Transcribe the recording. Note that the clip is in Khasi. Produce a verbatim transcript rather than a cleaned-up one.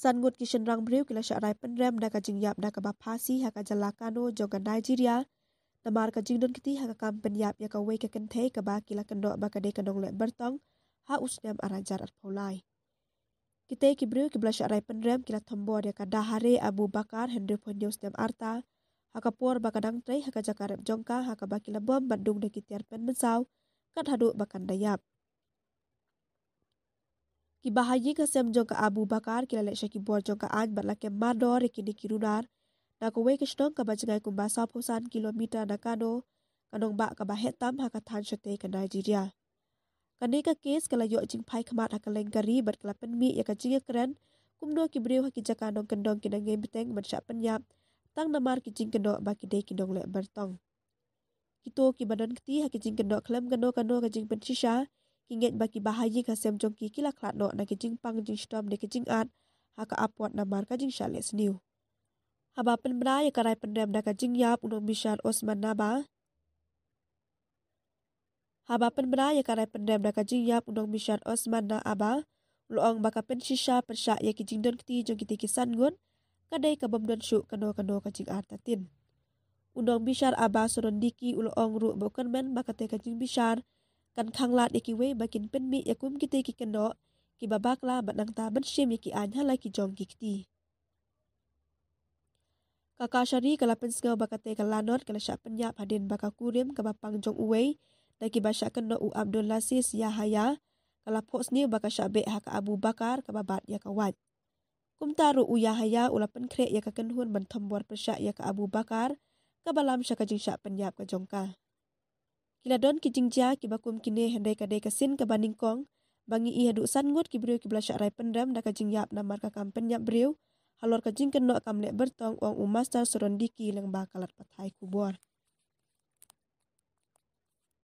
San ngut ki shynrang briew ki la shah rai pynrem da ka jingïap da kaba phasi ha ka jylla Kano jong ka Nigeria, namar ka jingdon kti ha ka kam pynïap ïa kawei ka kynthei kaba ki la kynnoh ba ka dei ka nongleh byrtong ha u snem ar hajar arphew lai. Kitei ki briew kiba la shah rai pynrem ki la thombor ïa ka Dahare Abu Bakar, hynriewphew hynñiew snem arta, ha ka por ba ka dang trei ha ka jaka rep jong ka, ha kaba ki la bom bad dung da ki tiar pynmynsaw kat haduh ba kan da ïap. Kiba ha ïing ha sem jong ka Abu Bakar ki la leit sha ki bor jong ka aiñ bad la kem mardor ïa kine ki runar na kawei ka shnong kaba jngai kumba sawphew san kilometer na Kano, ka nongbah kaba heh tam ha ka thaiñ shatei ka Nigeria. Kane ka kes ka la ïoh jingphai khmat ha kylleng ka ri bad ka la pynmih ïa ka jingïakren kumno ki briew ha ki jaka nongkyndong ki nang ngeit bteng ban shah pynïap tang namar ki jingkynnoh ba ki dei ki nongleh byrtong. Kito kiba don kti ha ki jingkynnoh khlem kano kano ka jingpynshisha ki ngeit ba kiba ha ïing ha sem jong ki ki la khlad noh na ki jingpang jingshitom da ki jingat ha ka apot namar ka jingshah leh sniew. Haba pynbna ïa ka rai pynrem da ka jingïap, u nongbishar Osman Naba Haba pynbna ïa ka rai pynrem da ka jingïap, u nongbishar Osman Naba u la ong ba ka pynshisha pyrshah ïa ki jingdon kti jong kitei ki san ngut ka dei ka bym don shuh kano kano ka jingartatien. U nongbishar Aba Sorondiki u la ong ruh ba u kyrmen ba katei ka jingbishar kan khanglad ïa kiwei ba kin pynmih ïa kum kitei ki kynnoh kiba bakla bad nangta ban shim ïa ki aiñ ha la ki jong ki kti. Ka Kashari ka la pynsngew ba katei ka lanot ka la shah pynïap hadien ba ka kurim kaba pang jong uwei na kiba shah kynnoh, u Abdulaziz Yahaya, ka la phohsniew ba ka shah beh ha ka Abu Bakar kaba bat ïa ka wait. Kumta ruh u Yahaya u la pynkhreh ïa ka kynhun ban thombor pyrshah ïa ka Abu Bakar kaba lam sha ka jingshah pynïap ka jong ka. Ki la don ki jingjia kiba kum kine, hynrei ka dei ka sien kaba nyngkong ba ngi i haduh san ngut ki briew kiba la shah rai pynrem da ka jingïap namar ka kam pynïap briew halor ka jingkynnoh kam leh byrtong, ong u Master Sorondiki lyngba ka lad pathai khubor.